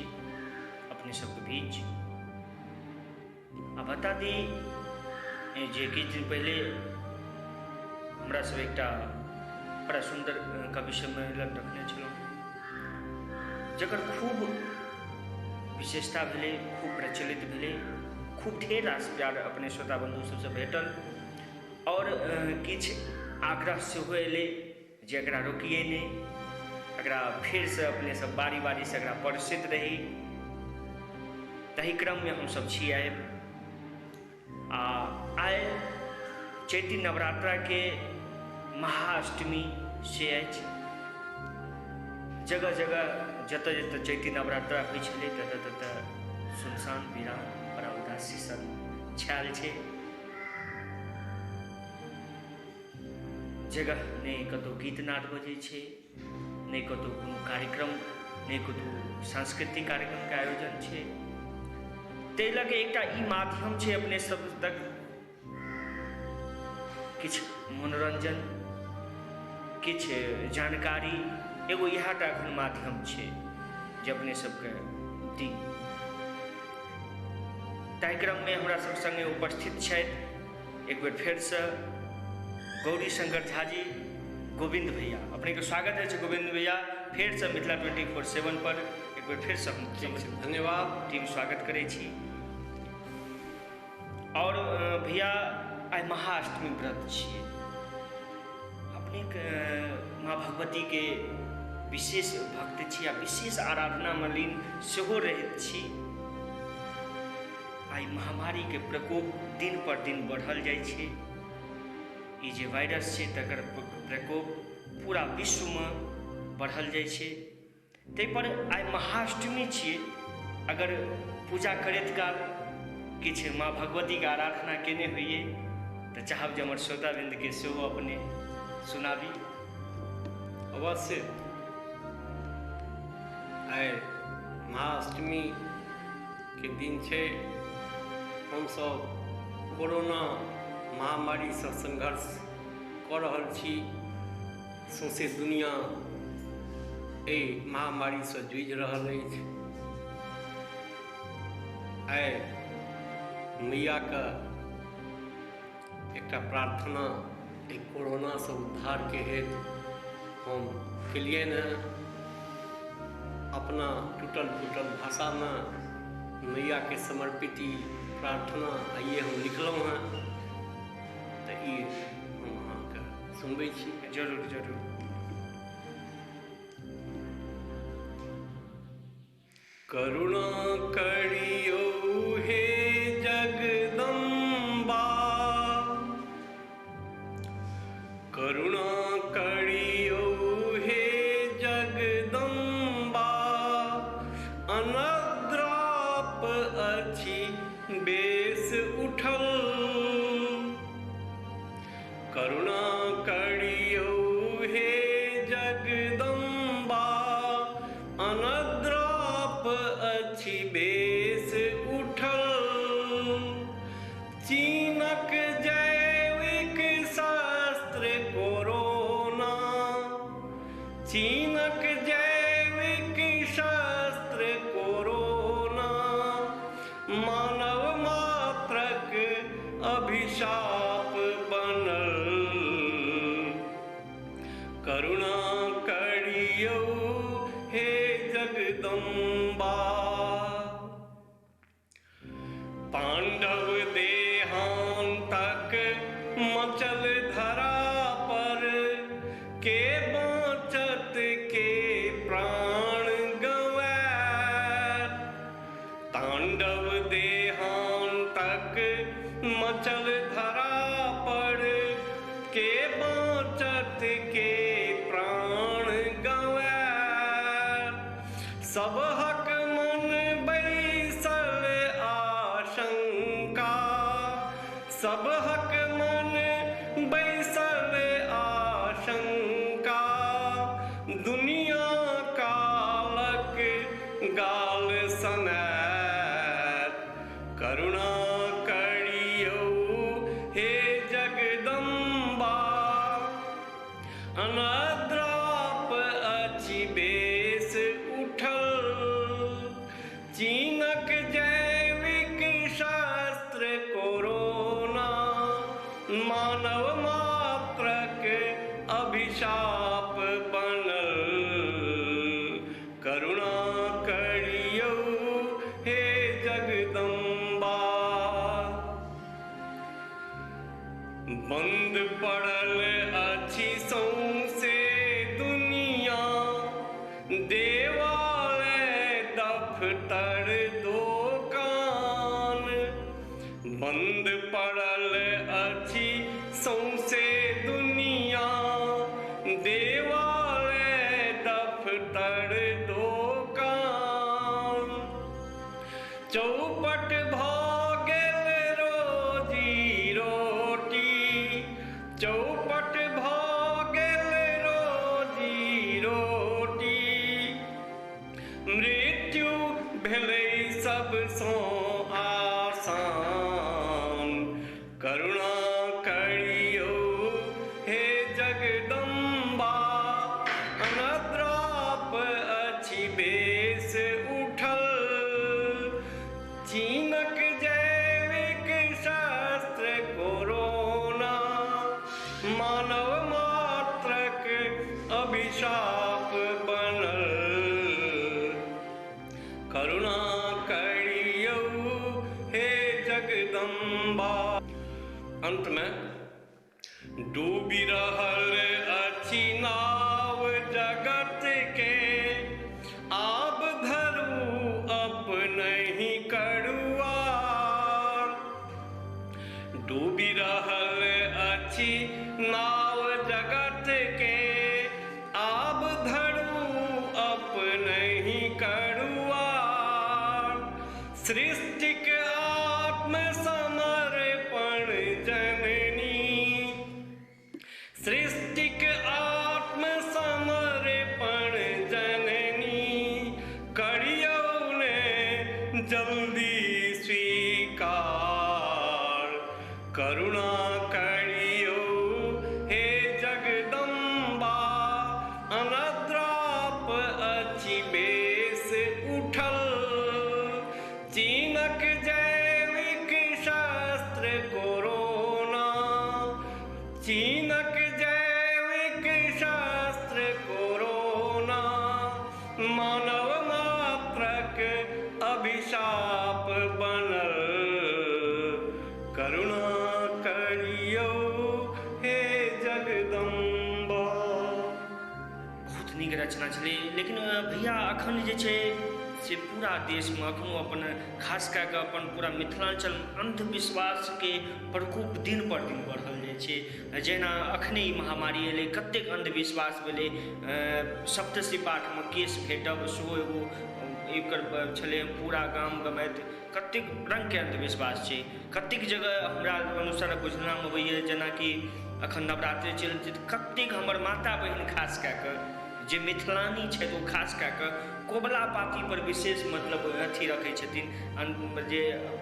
अपने सबके बीच। आ बता दी जे किछु दिन पहिले हमरा सब एकटा बड़ा सुन्दर कवि सम्मेलन रखने छलहुँ, जकर खूब विशेषता भेलै, खूब प्रचलित भेलै, खूब ढेर रास प्यार अपने श्रोता बन्धु सबसँ भेटल और किछु आग्रह सेहो एलै जे एकरा रोकिए नहि, एकरा फेरसँ अपने सब बारी बारीसँ एकरा परसैत रही। ताहि क्रममे हमसब छी आइ। आ आइ चैती नवरात्राके महाअष्टमी से अछि। जगह जगह जतऽ जतऽ चैती नवरात्रा होइ छलै ततऽ ततऽ सुनसान वीरान बड़ा उदासी सन छायल छै। जगह नहि कतहु गीतनाद बजै छै, नहि कतहु कोनो कार्यक्रम, नहि कतहु सांस्कृतिक कार्यक्रमके आयोजन छै। ताहि लऽ कऽ एकटा ई माध्यम छै अपने सब तक किछु मनोरंजन, किछु जानकारी, एगो इएह टा एखन माध्यम छै जे अपने सबके दी। ताहि क्रममे हमरा सब सङ्गे उपस्थित छथि एक बेर फेरसँ गौरी शंकर झा जी, गोविंद भैया। अपनेके स्वागत अछि गोविंद भैया, फेरसँ मिथिला 24/7 पर एक बेर फेरसँ हम धन्यवाद टीम स्वागत करै छी। और भैया आइ महाअष्टमी व्रत छियै, अपनेके माँ भगवतीके विशेष भक्त छी आ विशेष आराधनामे लीन सेहो रहैत छी। आइ महामारीके प्रकोप दिन पर दिन बढ़ल जाइ छै। ई जे वायरस छै तकर प्रकोप पूरा विश्वमे बढ़ल जाइ छै। ताहिपर आइ महाअष्टमी छियै, अगर पूजा करैत काल किछु माँ भगवतीके आराधना केने होइए तऽ चाहब जे हमर श्रोतावृन्दके सेहो अपने सुनाबी। अवश्य। आइ महाअष्टमीके दिन छै। हमसब कोरोना महामारीसँ संघर्ष कऽ रहल छी। सौंसे दुनिया एहि महामारीसँ जूझि रहल अछि। आइ मैयाके एकटा प्रार्थना एहि कोरोनासँ उद्धारके हेतु हम केलियनि हेँ। अपना टूटल फूटल भाषामे मैयाके समर्पित ई प्रार्थना आइए हम लिखलहुँ हेँ, तऽ ई हम अहाँके सुनबै छी। जरूर जरूर। करुणा करियौ हे जगदम्बा, करुणा करियौ हे जगदम्बा, अनद्राप अछि बेस उठल। करुणा करियौ हे जगदम्बा, अनद्राप अछि बेस उठल। चीनक जैविक शस्त्र कोरोना, चीनक जैविक शस्त्र कोरोना, मानव मात्रक अभिशाप बनल। करुणा करियौ हे जगदम्बा। पांडव देहांतक मचल धरा पर, के बाँचत के प्राण गंवार। तांडव देहांतक मचल धरा पर, के बाँचत के प्राण गंवार। सबहक मन बैसल आशंका, सबहक मन बैसल आशंका, दुनिया कालक गाल सनैत। करुणा करियौ हे जगदम्बा, अनद्राप अछि बेस उठल। बंद पड़ल अछि सौंसे दुनिया, देवालय दफ्तर दोकान। बंद पड़ल अछि सौंसे दुनिया, देवालय दफ्तर दोकान। चौपट भऽ गेल रोजी रोटी, चौपट भऽ गेल रोजी रोटी। मृत्यु भेलै सबसँ आसान। करुणा करियौ हे जगदम्बा, अनद्राप अछि बेस उठल। चीनक जैविक शस्त्र कोरोना, मानव मात्रक अभिशाप बनल। करुणा करियौ हे जगदम्बा। अंतमे डूबि रहल अछि नाव जगत के, आब धरू अपनहि करुआर। डूबि रहल अछि नाव जगत के, आब धरू अपनहि करुआर। सृष्टिक आत्म समर्पण जननी, सृष्टिक आत्म समर्पण जननी, करियौ ने जल्दी स्वीकार। करुणा करियौ हे जगदम्बा, अनद्राप अछि बेस उठल। चीनक जैविक शस्त्र कोरोना, चीनक जैविक शस्त्र कोरोना, मानव मात्रक अभिशाप बनल। करुणा करियौ हे जगदम्बा। बहुत नीक रचना छलै। लेकिन भैया, अखन जे छै से पूरा देशमे अखनो अपन खास कए कऽ अपन पूरा मिथिलाञ्चलमे अन्धविश्वासके प्रकोप दिन पर दिन बढ़ल जाइ छै। जेना अखने ई महामारी एलै, कतेक अन्धविश्वास भेलै। सप्तश्री पाठमे केश भेटब सेहो एगो एकर छलै। पूरा गाम गमाइत कतेक रङ्गके अन्धविश्वास छै। कतेक जगह हमरा अनुसार बुझनामे अबैए, जेनाकि अखन नवरात्रि चलि छै तऽ कतेक हमर माता बहिन, खास कए कऽ जे मिथिलानी छथि, ओ खास कए कऽ कबुला पातीपर विशेष मतलब अथी रखै छथिन, जे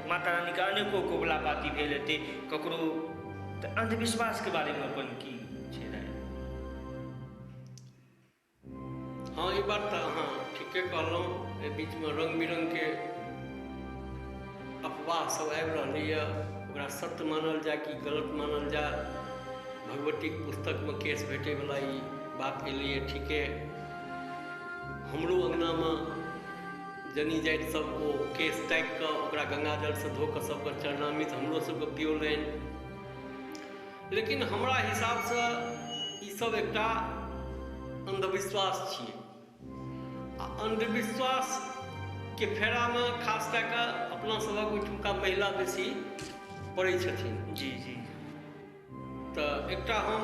माता रानीके अनेको कबुला पाती भेल हेतै ककरो। तऽ अन्धविश्वासके बारेमे अपन की छै राय? हँ, ई बात तऽ अहाँ ठीके कहलहुँ। एहि बीचमे रङ्ग बिरङ्गके अफवाह सब आबि रहलैए। ओकरा सत्य मानल जाय कि गलत मानल जाय? भगवतीके पुस्तकमे केश भेटैवला ई बात एलैए, ठीके। हमरो अङ्गनामे जनी जाति सब ओ केश ताकि कऽ ओकरा गङ्गाजलसँ धो कऽ सबके चरणामृत हमरो सबके पियौलनि। लेकिन हमरा हिसाबसँ ईसब एकटा अन्धविश्वास छियै आ अन्धविश्वासके फेरामे खास कए कऽ अपना सभक ओहिठुमका महिला बेसी पड़ै छथिन। जी जी तऽ एकटा हम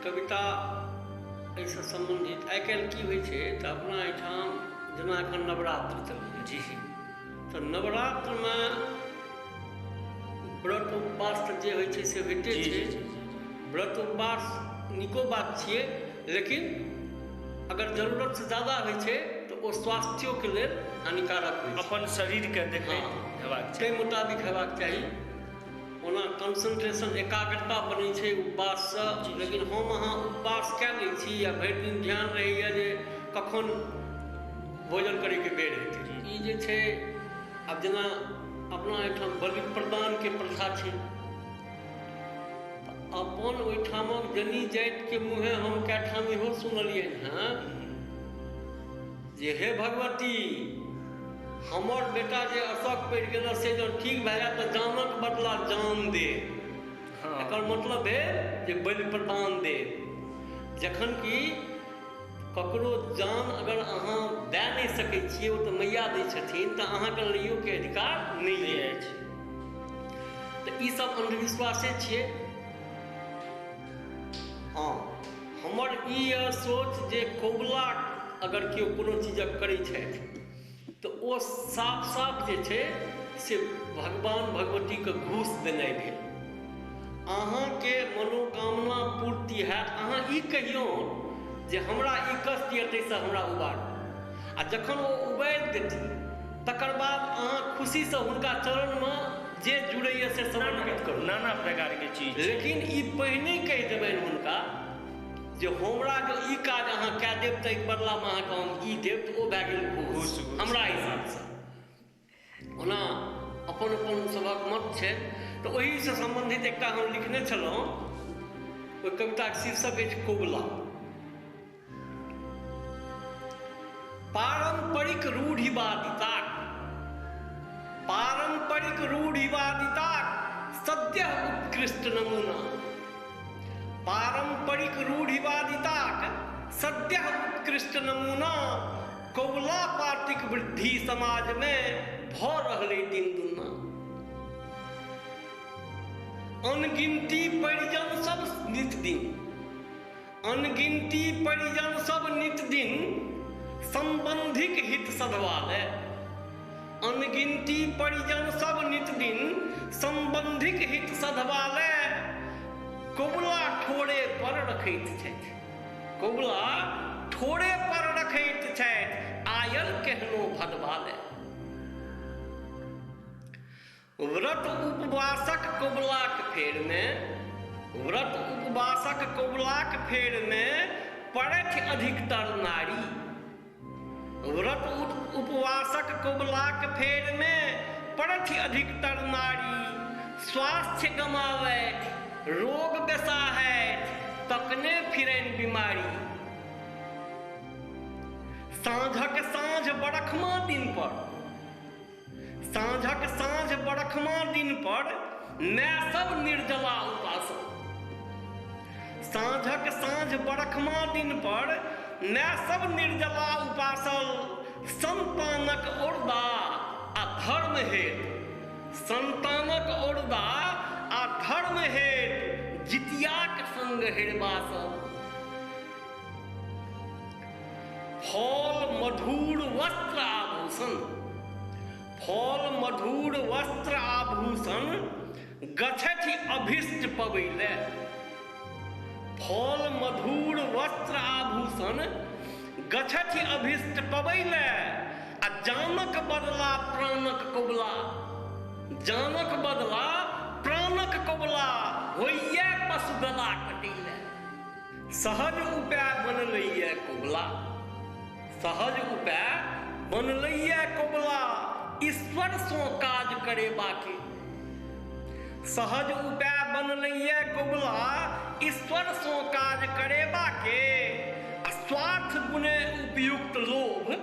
कविता एहिसँ सम्बन्धित। आइ काल्हि की होइ छै तऽ अपना एहिठाम जेना एखन नवरात्र चलैए, तऽ नवरात्रमे व्रत उपवास तऽ जे होइ छै से होइते छै। जी जी जी व्रत उपवास नीको बात छियै, लेकिन अगर जरूरतसँ ज्यादा होइ छै तऽ ओ स्वास्थ्योके लेल हानिकारक होइ छै। अपन शरीरके देखैत हेबाक चाही। ताहि मुताबिक हेबाक चाही। ओना कंसंट्रेशन, एकाग्रता बनै छै उपवाससँ, लेकिन हम अहाँ उपवास कए लै छी आ भरि दिन ध्यान रहैए जे कखन भोजन करैके बेर हेतै। ई जे छै, आब जेना अपना एहिठाम बलि प्रदानके प्रथा छै, अपन ओहिठामक जनी जातिके मुँहे हम कए ठाम इहो सुनलियनि हँ जे हे भगवती, हमर बेटा जे असक पड़ि गेल से जँ ठीक भए जायत तऽ जानक बदला जान दे। एकर मतलब भेल जे बलि प्रदान देब। जखन कि ककरो जान अगर अहाँ दए नहि सकै छियै, ओ तऽ मैया दै छथिन, तऽ अहाँके लैयोके अधिकार नहि अछि। तऽ ई सब अन्धविश्वासे छियै। हँ, हमर ई यऽ सोच जे कबुला अगर केओ कोनो चीजक करै छथि तऽ ओ साफ साफ जे छै से भगवान भगवतीके घूस देनाइ भेल। अहाँके मनोकामना पूर्ति हैत, अहाँ ई कहियौ जे हमरा ई कष्ट यऽ ताहिसँ हमरा उबारू, आ जखन ओ उबारि देथिन तकर बाद अहाँ खुशीसँ हुनका चरणमे जे जुड़ैए से समर्पित करू, नाना प्रकारके चीज। लेकिन ई पहिने कहि देबनि हुनका जे हमरा जे ई काज अहाँ कए देब ताहिके बदलामे अहाँके हम ई देब, तऽ ओ भए गेल घूस हमरा हिसाबसँ। ओना अपन अपन सभक मत छै। तऽ ओहिसँ सम्बन्धित एकटा हम लिखने छलहुँ, ओहि कविताके शीर्षक अछि कबुला। पारंपरिक रूढ़िवादिताक, पारंपरिक रूढ़िवादिताक सद्यः उत्कृष्ट नमूना, पारंपरिक रूढ़िवादिताक सद्यः उत्कृष्ट नमूना कबुला पार्टीक वृद्धि समाजमे भऽ रहलै दिन दुना। अनगिनती परिजन सब नित दिन, अनगिनती परिजन सब नित दिन संबंधिक हित सधवा ले, अनगिनती परिजन सब नित दिन संबंधिक हित सधवा ले कबुला ठोरे पर रखैत छथि, कबुला ठोरे पर रखैत छथि आयल केहनो भदवा ले। व्रत उपवासक कबुलाक फेरमे, व्रत उपवासक कबुलाक फेरमे पड़थि अधिकतर नारी, व्रत उपवासक कबुलाक फेरमे पड़थि अधिकतर नारी, स्वास्थ्य गमाबथि रोग बेसाहथि तकने फिरनि बीमारी। साँझक साँझ बरखमा दिन पर, साँझक साँझ बरखमा दिन पर माय सब निर्जला उपासल, साँझक साँझ बरखमा दिन पर माय सब निर्जला उपासल, संतानक औरदा आ धर्म हेतु, संतानक औरदा आ धर्म हेतु जितियाक संग हेरबासल। फल मधुर वस्त्र आभूषण, फल मधुर वस्त्र आभूषण गछथि अभीष्ट पबैले, फल मधुर वस्त्र आभूषण गछथि अभीष्ट पबैले, आ जानक बदला प्राणक कबुला, जानक बदला प्राणक कबुला होइए पशु गला कटैले। सहज उपाय बनलैए कबुला, सहज उपाय बनलैए कबुला ईश्वर सँ काज करेबाके, सहज उपाय बनलैए कबुला ईश्वर सँ काज करेबाके, आ स्वार्थ गुणे उपयुक्त लोभ,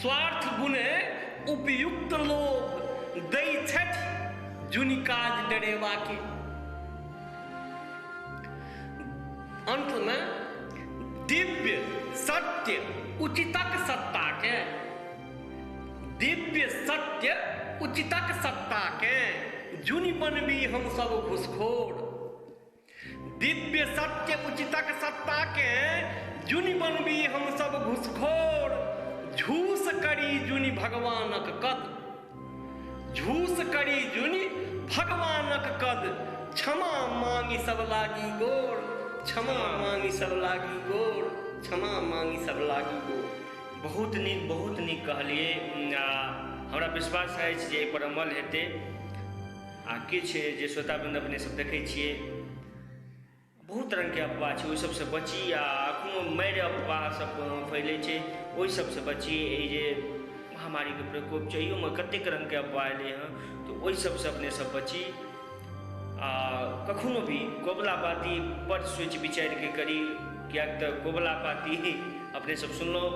स्वार्थ गुणे उपयुक्त लोभ दै छथि जुनि काज डरेबाके। अंतमे दिव्य सत्य उचितक सत्ताके, दिव्य सत्य उचितक सत्ताके जुनि बनबी हम सब घुसखोर, दिव्य सत्य उचितक सत्ताके जुनि बनबी हम सब घुसखोर, झूस करी जुनि भगवानक कद, झूस करी जुनि भगवानक कद, क्षमा मांगी सब लागी गोर, क्षमा मांगी सब लागी गोर, क्षमा मांगी सब लागी गोर। बहुत नीक, बहुत नीक कहलियै। आ हमरा विश्वास अछि जे एहिपर अमल हेतै। आ किछु जे श्रोतावृन्द अपने सब देखै छियै बहुत रङ्गके अफवाह छै, ओहि सबसँ बची। आ एखनो मारि अफवाह सब फैलै छै, ओहि सबसँ बची। एहि जे महामारीके प्रकोप छै एहियोमे कतेक रङ्गके अफवाह एलै हँ, तऽ ओहि सबसँ अपने सब बची। आ कखनो भी कबुला पाती बड़ सोचि विचारिके करी, किएक तऽ कबुला पाती अपने सब सुनलहुँ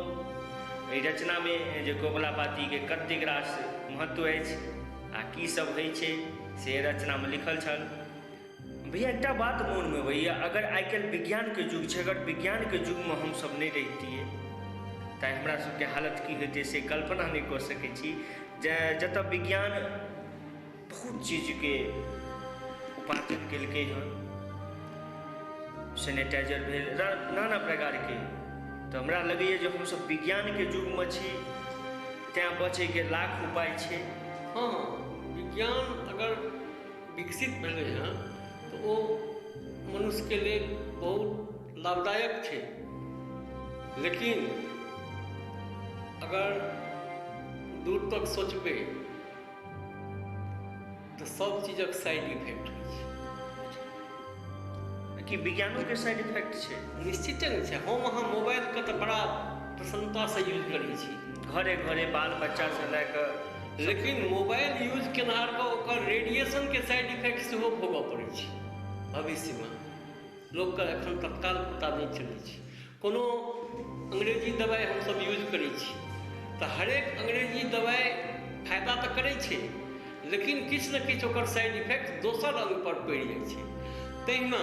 एहि रचनामे जे कबुला पातीके कतेक रास महत्व अछि आ की सब होइ छै से रचनामे लिखल छल। भैया एकटा बात मोनमे भैया, अगर आइ काल्हि विज्ञानके युग छै, अगर विज्ञानके युगमे हमसभ नहि रहितियै तऽ हमरा सबके हालत की होइतै से कल्पना नहि कऽ सकै छी। जे जतऽ विज्ञान बहुत चीजके उपार्जन केलकै हँ, सैनिटाइजर भेल, नाना प्रकारके, तऽ हमरा लगैए जे हमसभ विज्ञानके युगमे छी, तैँ बचैके लाख उपाय छै। हँ, विज्ञान अगर विकसित भेलै हँ तऽ ओ मनुष्यके लेल बहुत लाभदायक छै, लेकिन अगर दूर तक सोचबै तऽ सब चीजक साइड इफेक्ट होइ छै। कि विज्ञानोके साइड इफेक्ट छै? निश्चिते ने छै। हम अहाँ मोबाइलके तऽ बड़ा प्रसन्नतासँ यूज करै छी, घरे घरे बाल बच्चासँ लए कऽ, लेकिन मोबाइल यूज केनहारके ओकर रेडिएशनके साइड इफेक्ट सेहो भोगऽ पड़ै छै भविष्यमे। लोकके एखन तत्काल पता नहि चलै छै। कोनो अंग्रेजी दवाइ हमसभ यूज करै छी तऽ हरेक अंग्रेजी दवाइ फायदा तऽ करै छै, लेकिन किछु ने किछु ओकर साइड इफेक्ट दोसर अङ्गपर पड़ि जाइ छै। तहिना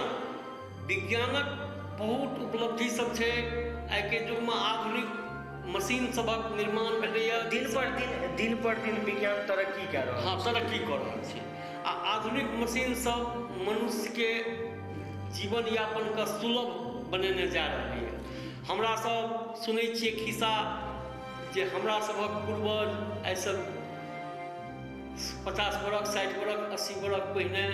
विज्ञानक बहुत उपलब्धि सब छै। आइके युगमे आधुनिक मशीन सभक निर्माण भेलैए, दिन पर दिन विज्ञान तरक्की कए रहल। हँ, तरक्की कऽ रहल छै आ आधुनिक मशीन सब मनुष्यके जीवन यापनके सुलभ बनेने जा रहलैए। हमरा सब सुनै छियै खिस्सा जे हमरा सभक पूर्वज आइसँ 50 बरख 60 बरख 80 बरख पहिने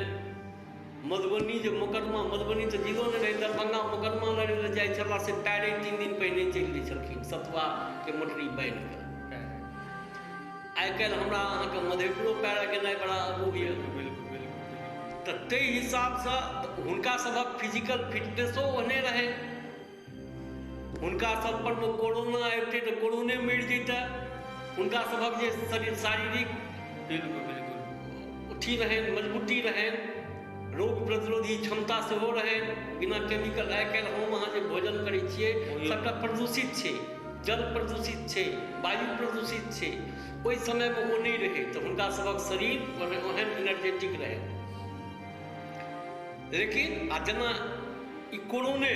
मधुबनी जे मोकदमा, मधुबनी तऽ जिलो नहि रहै, दरभंगा मोकदमा लड़ै लए जाइ छलाह से पैरे 3 दिन पहिने चलि दै छलखिन सतुआके मोटरी बान्हि कऽ। आइ काल्हि हमरा अहाँके मधेपुरो पैरा गेनाइ बड़ा अबूह यऽ। तऽ ताहि हिसाबसँ हुनका सभक फिजिकल फिटनेसो ओहने रहै। हुनका सब पर मे कोरोना आबितै तऽ कोरोने मरि जैतै। हुनका सभक जे शरीर शारीरिक बिल्कुल बिल्कुल अथी रहनि, मजबूती रहनि, रोग प्रतिरोधी क्षमता सेहो रहनि। बिना केमिकल आइ काल्हि हम अहाँ जे भोजन करै छियै सबटा प्रदूषित छै, जल प्रदूषित छै, वायु प्रदूषित छै। ओहि समयमे ओ नहि रहै तऽ हुनका सभक शरीर ओहन एनर्जेटिक रहै। लेकिन आ जेना ई कोरोने,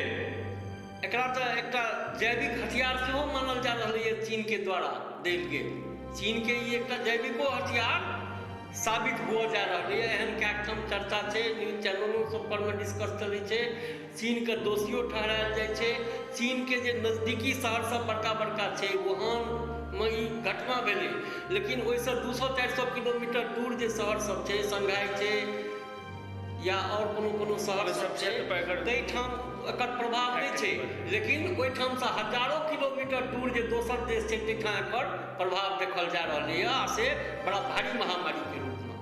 एकरा तऽ एकटा जैविक हथियार सेहो मानल जा रहलैए चीनके द्वारा देल गेल। चीनके ई एकटा जैविको हथियार साबित हुअ जा रहलैए। एहन कए ठाम चर्चा छै, न्यूज चैनलो सब पर मे डिस्कस चलै छै। चीनके दोषियो ठहरायल जाइ छै। चीनके जे नजदीकी शहर सब बड़का बड़का छै, वुहानमे ई घटना भेलै, लेकिन ओहिसँ 200-400 किलोमीटर दूर जे शहर सब छै, शंघाई छै या आओर कोनो कोनो शहर सब छै, ताहिठाम एकर प्रभाव नहि छै। लेकिन ओहिठामसँ हजारो किलोमीटर दूर जे दोसर देश छै ताहिठाम एकर प्रभाव देखल जा रहलैए, आ से बड़ा भारी महामारीके रूपमे।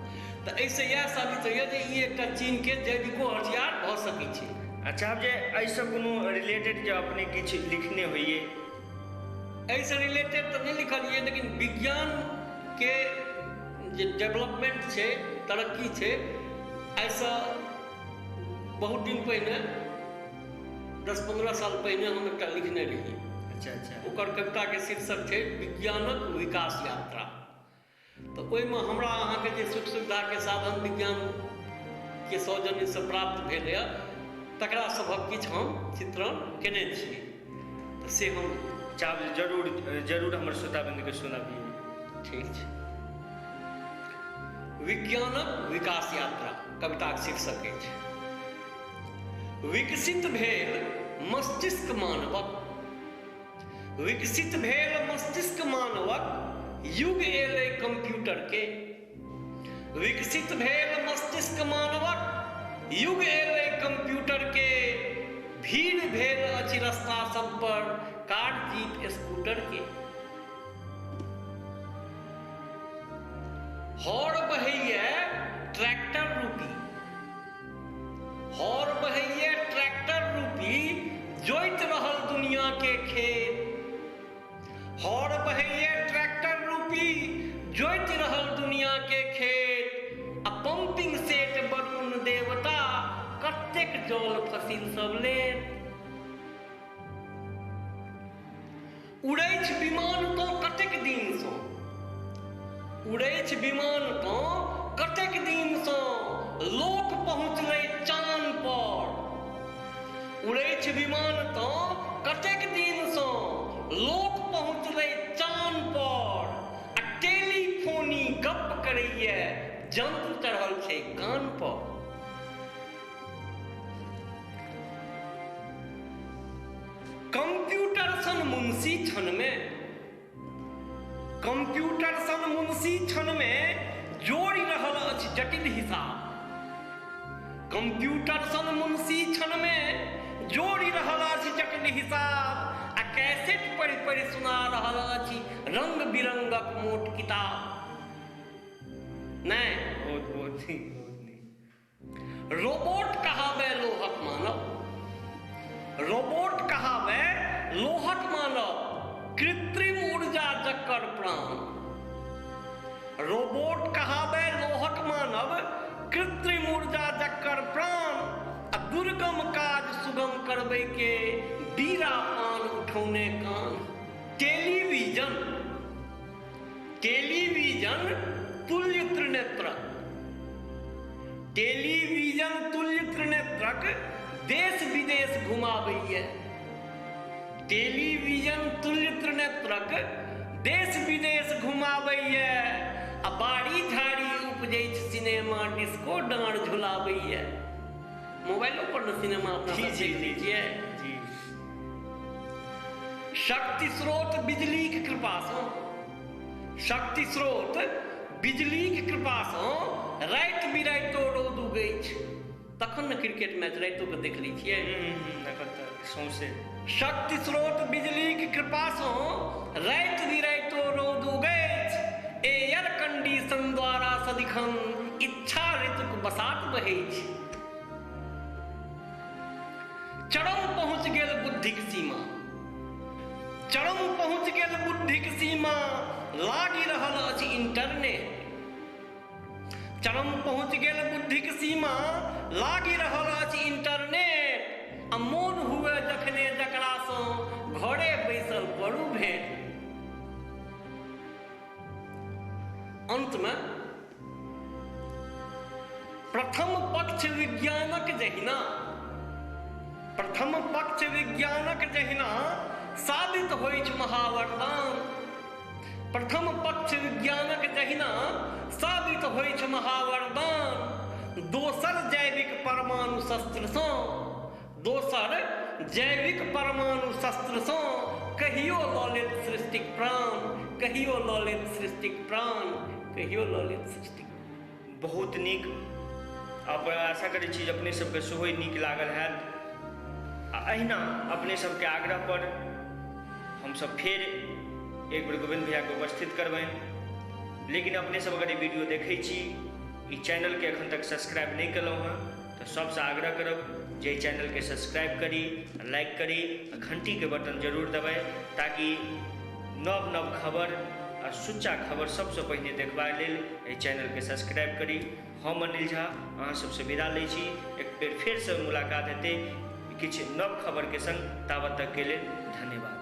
तऽ एहिसँ इएह साबित होइए जे ई एकटा चीनके जैविको हथियार भऽ सकै छै। अच्छा, आब जे एहिसँ कोनो रिलेटेड जे अपने किछु लिखने होइए? एहिसँ रिलेटेड तऽ नहि लिखलियै, लेकिन विज्ञानके जे डेवलपमेंट छै, तरक्की छै, एहिसँ बहुत दिन पहिने 10-15 साल पहिने हम एकटा लिखने रहियै। अच्छा अच्छा। ओकर कविताके शीर्षक छै विज्ञानक विकास यात्रा। तऽ ओहिमे हमरा अहाँके जे सुख सुविधाके साधन विज्ञानके सौजन्यसँ प्राप्त भेल यऽ तकरा सभक किछु हम चित्रण केने छियै, तऽ से हम चाहब जरूर जरूर हमर श्रोताबंधुके सुनाबियै। ठीक छै। विज्ञानक विकास यात्रा कविताक शीर्षक अछि। विकसित भेल मस्तिष्क मानवक, विकसित भेल मस्तिष्क मानवक, युग एलै कंप्यूटर के। विकसित भेल मस्तिष्क मानवक, युग एलै कंप्यूटर के। भीड़ भेल अछि रास्ता सब पर कार जीप स्कूटर के। हर बहैये ट्रैक्टर रूपी, हर बहैये ट्रैक्टर रूपी, जोति रहल दुनिया के खेत। हर बहैये ट्रैक्टर रूपी, जोति रहल दुनिया के खेत। आ पंपिंग सेट वरुण देवता कतेक जल फसिल सब लेत। उड़ैछ विमान तो कतेक दिनसँ, उड़ैछ विमान तो कतेक दिनसँ लोक पहुँचलै चान पर। उड़ै छै विमान तँ कतेक दिनसँ लोक पहुँचलै चान पर, आ टेलीफोनी गप्प करैए जंत्र चढ़ल छै कान पर। कंप्यूटर सन मुंशी क्षणमे, कंप्यूटर सन मुंशी क्षणमे जोड़ि रहल अछि जटिल हिसाब। कंप्यूटर सन मुंशी क्षणमे जोड़ि रहल अछि जटिल हिसाब, आ कैसेट पढ़ि पढ़ि सुना रहल अछि रंग बिरंगक मोट किताब। नहि, बहुत बहुत नीक, बहुत नीक। रोबोट कहाबै लोहक मानव, रोबोट कहाबै लोहक मानव, कृत्रिम ऊर्जा जकर प्राण। रोबोट कहाबै लोहक मानव, कृत्रिम ऊर्जा जकर प्राण, आ दुर्गम काज सुगम करबै के बीरा पान उठौने कान। टेलीविजन, टेलीविजन तुल्य त्रिनेत्रक, टेलीविजन तुल्य त्रिनेत्रक देश विदेश घुमाबैए। टेलीविजन तुल्य त्रिनेत्रक देश विदेश घुमाबैए, आ बाड़ी झाड़ी उपजै छै सिनेमा डिस्को डाँड़ झुलाबैए। मोबाइलो पर ने सिनेमा अपना जी सब जी देख लै जी छियै। जी। शक्ति स्रोत बिजलीक कृपासँ, शक्ति स्रोत बिजलीक कृपासँ राति बिराइतो रौद उगै छै, तखन ने क्रिकेट मैच रातिओ के देख लै छियै। एखन तऽ सौंसे। शक्ति स्रोत बिजलीक कृपासँ राति बिराइतो रौद उगै छै, एयर कंडीशन द्वारा सदिखन इच्छा ऋतुक बसात बहै छै। चरम पहुँच गेल बुद्धिक सीमा, चरम पहुँच गेल बुद्धिक सीमा, लागि रहल अछि इंटरनेट। चरम पहुँच गेल बुद्धिक सीमा, लागि रहल अछि इंटरनेट, आ मोन हुए जखने जकरासँ घरे बैसल करू भेंट। अंतमे प्रथम पक्ष विज्ञानक जहिना, प्रथम पक्ष विज्ञानक जहिना साबित होइछ महावरदान। प्रथम पक्ष विज्ञानक जहिना साबित होइछ महावरदान, दोसर जैविक परमाणु शस्त्रसँ, दोसर जैविक परमाणु शस्त्रसँ कहियो लऽ लेत सृष्टिक प्राण, कहियो लऽ लेत सृष्टिक प्राण, कहियो लऽ लेत सृष्टिक। बहुत नीक। अब आशा करै छी जे अपने सबके सेहो नीक लागल हैत। आ अहिना अपने सबके आग्रह पर हमसब फेर एक बेर गोविंद भैयाके उपस्थित करबनि। लेकिन अपने सब अगर ई वीडियो देखै छी, ई चैनलके एखन तक सब्सक्राइब नहि केलहुँ हँ, तऽ सबसँ आग्रह करब जे ई चैनलके सब्सक्राइब करी, लाइक करी आ घंटीके बटन जरूर दबाइ, ताकि नव नव खबर आ सुच्चा खबर सबसँ पहिने देखबा लेल एहि चैनलके सब्सक्राइब करी। हम अनिल झा अहाँ सबसँ विदा लै छी। एक बेर फेरसँ मुलाकात हेतै किछु नव खबरके संग। ताबत तकके लेल धन्यवाद।